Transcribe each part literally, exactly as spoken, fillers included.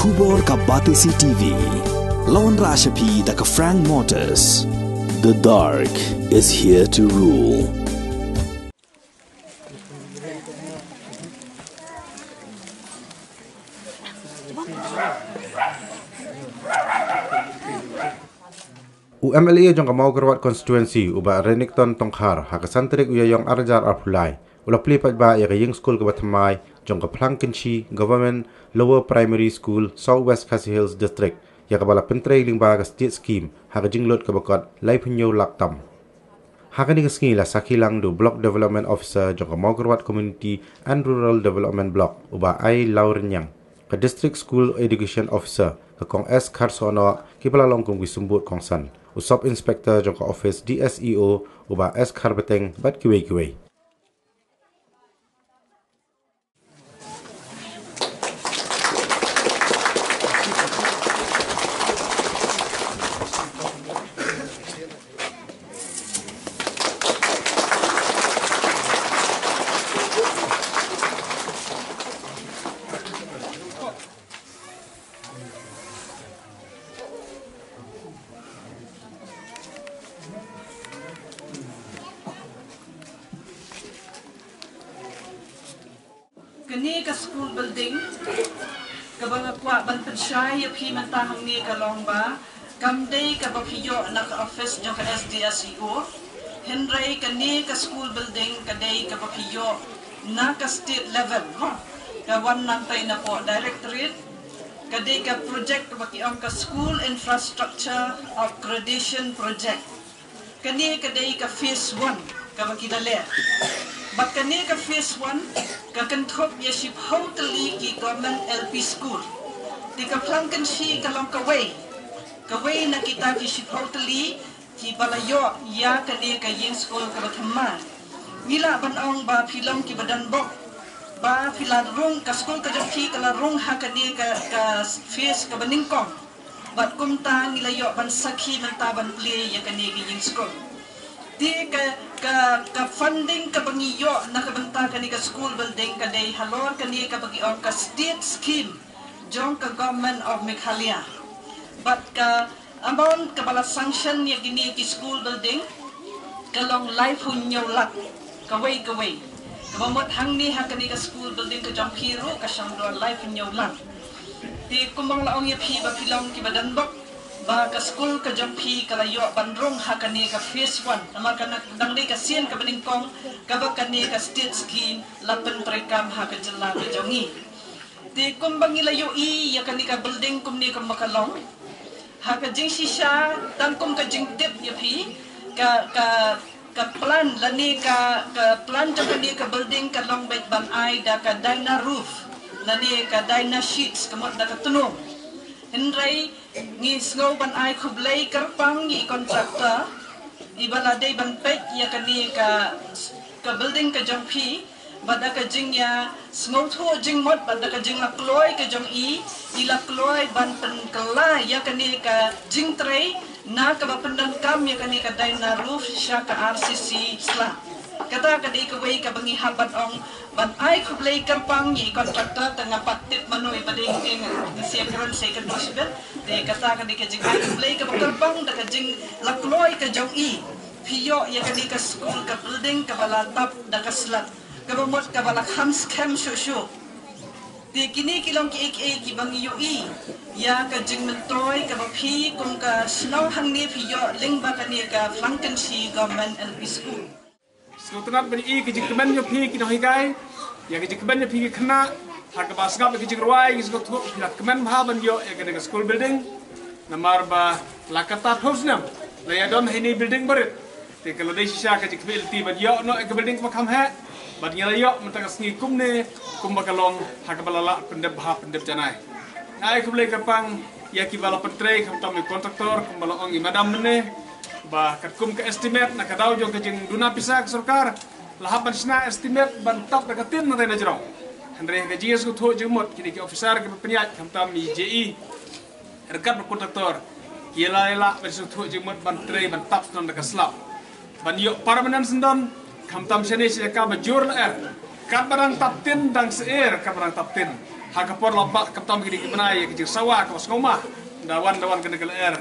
Khubor ka Batesi T V. La wanrah sha phi da ka Frank Motors. The dark is here to rule. U M L A jong ka Mawkyrwat Constituency, u Bah Renikton Tongkhar, ha ka san tarik u Ïaïong ar hajar arphew lai, u la plie paidbah ïa ka ïing skul kaba thymmai jong ka Phlang Kynshi Government Lower Primary School, South West Khasi Hills District, ïa kaba la pyntrei lyngba ka State Scheme ha ka jinglut kaba kot laiphew hynñiew lak tam. Ha kane ka sngi la sakhi lang da u Block Development Officer jong ka Mawkyrwat Community and Rural Development Block, u Bah Ailawrynïang, ka District School Education Officer, ka Kong S Kharsohnoh, kiba la long kum ki symbud kongsan, u Sub Inspector jong ka Office D S E O, u Bah S Kharbeteng, bad kiwei kiwei. Kane ka school building kaba nga kwah ban pynshai ïa phi mynta hangne ka long ba kam dei kaba phi ïoh na ka office jong ka S D S E O. Hynrei kane ka school building ka dei kaba phi ïoh na ka state level, ha. Ka wan nangtai napoh directorate, ka dei ka project kaba ki ong ka School Infrastructure Upgradation Project. Kane ka dei ka phase one kaba ki la leh. Bad kane ka phase one ka kynthup ïa shiphew tylli ki government L P school. Te ka Phlang Kynshi ka long kawei, kawei na kita ki shiphew tylli kiba la ïoh ïa kane ka ïing skul kaba thymmai. Ngi lah ban ong ba phi long kiba donbok ba phi la rung, ka skul ka jong phi ka la rung ha kane ka, ka phase kaba nyngkong. Bad kumta ngi la ïoh ban sakhi mynta ban plie ïa kane ka ïing skul. Te ka, ka, ka funding kaba ngi ïoh na ka bynta kane ka school building ka dei halor kane kaba ki ong ka state scheme jong ka Government of Meghalaya. Bad ka amount kaba la sanction ïa kine ki school building ka long laiphew hynñiew lak kawei kawei. Kaba mut hangne ha kane ka school building ka jong phi ruh ka shong don laiphew hynñiew lak. Te kumba nga la ong ïa phi ba phi long kiba donbok ba ka school ka jong phi ka la ïoh ban rung ha kane ka phase one. Namar ka dang dei ka sien kaba nyngkong kaba kane ka state scheme la pyntreikam ha ka jylla ka jong ngi. Te kumba ngi la ïohi ïa kane ka building kumne kumba ka long, ha ka jingshisha tang kum ka jingtip ïa phi, ka, ka, ka plan lane ka, ka plan jong kane ka building ka long beit ban ai da ka Dyna roof lane ka Dyna sheets, ka mut da ka tnum. Hynrei ngi sngew ban ai khublei kyrpang ïa i contractor iba la dei ban peit ïa kane ka, ka building ka jong phi, bad da ka jingïasngewthuh jingmut bad da ka jinglakloi ka jong i, i lakloi ban pynkylla ïa kane ka jingtrei na kaba pyndonkam ïa kane ka Dyna roof sha ka R C C slab. Kata ka dei kawei kaba ngi hap ban ong ban ai khublei kyrpang ïa i contractor. Tang nga pat tip mano iba dei, nga sngewkren sa ïa kane shibit. Te kata ka dei ka jingai khublei kaba kyrpang da ka jinglakloi ka jong i. Phi ïoh ïa kane ka school ka building kaba la tap da ka slab, kaba mut kaba la kham skhem shuh shuh. Te kine ki long kiei kiei kiba ngi ïohi ïa ka jingmyntoi kaba phi kum ka shnong hangne phi ïoh lyngba kane ka Phlang Kynshi Government L P School. Sngewtynnat ban ïohi ka jingkmen jong phi ki nonghikai, ïa ka jingkmen jong phi ki khynnah, ha kaba sngap ïa ka jingrwai ngi sngewthuh phi la kmen bha ban ïoh ïa kane ka school building. Namar ba la katta phew snem la ïadon ha ine i building barit. Te ka la dei shisha ka jingkhmih lynti ban ïoh noh ïa ka building kaba kham heh. Bad ngi la ïoh mynta ka sngi kumne kumba ka long ha kaba la lah pyndep bha pyndep janai. Nga ai khublei kyrpang ïa kiba la pyntrei khamtam i contractor kumba la ong i madam mynne. Ba katkum ka estimate na ka daw jong ka jingduna pisa ka sorkar, la hap ban shna estimate ban tap da ka tin na tei na jrong. Hynrei ha ka jingsngewthuh jingmut kine ki officer kiba pynïaid khamtam i J E ryngkat bad contractor ki la ïa lah ban sngewthuh jingmut ban trei ban tap sdang da ka slab ban ïoh permanent sdang. Khamtam shane shi jaka ba jur lyer, katba dang tap tin dang syer katba dang tap tin. Ha ka por la bah khamtam kine ki bnai ïa ka jingsawa kaba sngewma. Da wan da wan kane ka lyer,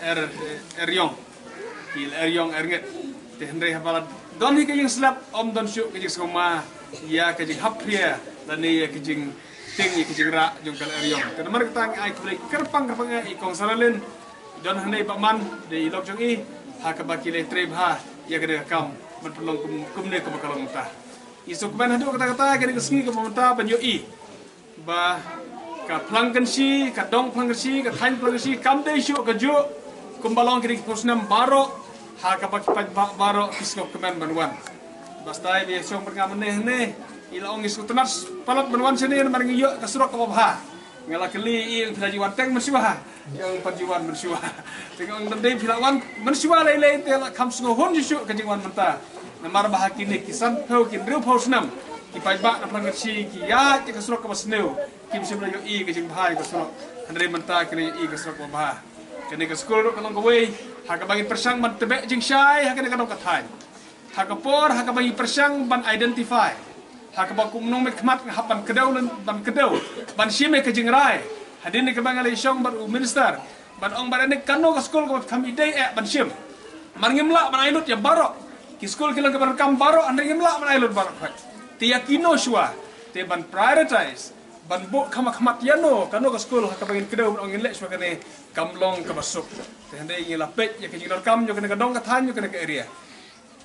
er, er yong. Ki lyer yong er ngit. Te hynrei haba la don hi ka jingslap ym don shuh ka jingsngewma ïa ka jinghap phria lane ïa ka jingtieng ïa ka jingrah jong ka lyer yong. Te namar kata ngi ai khublei kyrpang kyrpang ïa i Kong Saralin. Don hangne ba man de i lok jong i ha kaba ki leh trei bha ïa kane ka kam ban pynlong kum kumne kaba ka long mynta. I sngewkmen haduh katta katta kane ka sngi kaba mynta ban ïohi ba ka Phlangkanshi, ka dong Phlangkanshi, ka thaiñ Phlangkanshi kam dei shuh kajuh kumba long kine ki phew snem baroh ha kaba ki paidbah baroh ki sngewkmen ban wan. Ba stai ba ïa shong bad nga mynne hangne i la ong i sngewtynnat palat ban wan shane namar ngi ïoh ka surok kaba bha. Nga la kylli i ong phi la ju wan teng mynshuwa. Ïa ong pat ju wan mynshuwa. Te nga ong dang dei phi la wan mynshuwa lei lei te la kham sngewhun shuh shuh ka jingwan mynta. Namar ba ha kine ki sanphew ki hynriewphew snem ki paidbah na Phlangkanshi ki ïaid ïa ka surok kaba sniew. Kim shym la ïohi ka jingbha ïa ka surok. Hynrei mynta ki la ïohi ka surok kaba bha. Kane ka skul ruh ka long kawei ha kaba ngin pyrshang ban tbeh jingshai ha kane ka dong ka thaiñ. Ha ka por ha kaba ngi pyrshang ban identify ha kaba kumno met khmat nga hap ban kdew lem ban kdew ban shim ïa ka jingrai. Hadien kaba nga la ïashong bad u minister ban ong bad ane kano ka skul kaba kham ïadei eh ban shim. Mar ngim lah ban ai lut ïa baroh ki skul ki long kaba donkam baroh hynrei ngim lah ban ai lut baroh khmat. Te ïa kino shuwa te ban prioritize ban buh kham khmat ïano kano ka skul ha kaba ngin kdew ban ong ngin leh shuwa kane kam long kaba suk. Te hynrei ngi la peit ïa ka jingdonkam ïa kane ka dong ka thaiñ ïa kane ka area.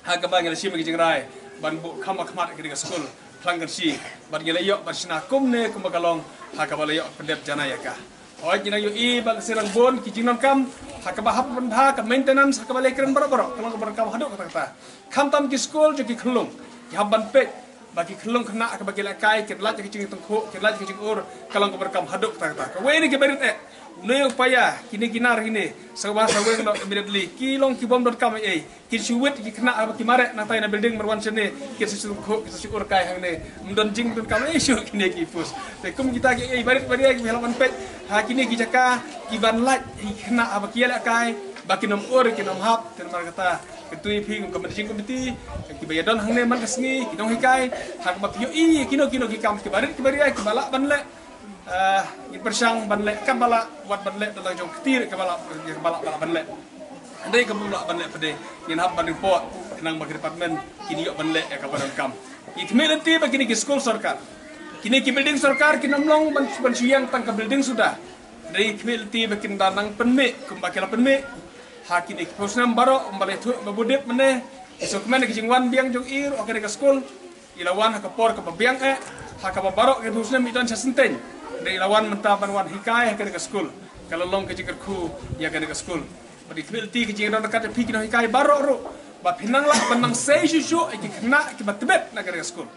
Ha kaba ngi la shim ki jingrai ban buh kham khmat ki ka skul Phlangkanshi bad ngi la ïoh ban shna kumne kumba ka long ha kaba la ïoh pyndep jana ïa ka. Hooid ngi la ïohi ba ka sirang bun ki jingdonkam ha kaba hap ban bha ka maintenance ha kaba la kren baroh baroh ka long kaba donkam haduh katta katta. Khamtam ki skul jong ki khyllung ki hap ban peit ba ki khyllung khynnah ha kaba ki lehkai ki lait ïa ki jingtyngkhuh ki lait ïa ki jingur ka long kaba donkam haduh katta katta. Kawei na ki barit eh une u paia kine ki nar kine sawba saweng noh immediately ki long ki bym donkam ei ei. Kin shu wit ki khynnah haba ki mareh nangtai na building mar wan shane kin sa shu khuh kin sa shu ur kai hangne. Ym don jingdonkam ei shuh kine ki post. Te kum kita ki ei barit barit ki hap ban peit ha kine ki jaka ki ban lait ki khynnah haba ki ïalehkai ba kin ym ur kin ym hap. Te namar kata ka tui phi kum ka managing committee kiba ïadon hangne man ka sngi ki nonghikai ha kaba phi ïohi kino kino ki kam ki barit ki barit ki ba lah ban leh. Ah, ngi pyrshang ban leh kaba lah wat ban leh da la jong kti re kaba lah kaba lah ban leh. Hynrei kaba lah ban leh pat de ngin hap ban report khnang ba ki department kin ïoh ban leh ïa kaba donkam. Ngi khmih lynti ba kine ki skul sorkar kine ki building sorkar kin ym long ban ban shu ïeng tang ka building suda. Hynrei ngi khmih lynti ba kin da nang pynmih kumba ki la pynmih ha kine ki phew snem baroh kumba la ïathuh ba budip mynne. Ki sngewkmen ki jingwan biang jong i ruh ha kane ka skul. I la wan ha ka por kaba biang eh ha kaba baroh ki phew snem i don sha synteng. Hynrei i la wan mynta ban wan hikai ha kane ka skul ka la long ka jingkyrkhu ïa kane ka skul. Bad i khmih lynti ka jingdon ryngkat ïa phi ki nonghikai baroh ruh ba phin nang lah ban nang sei shuh shuh ïa ki khynnah kiba tbit na kane ka skul.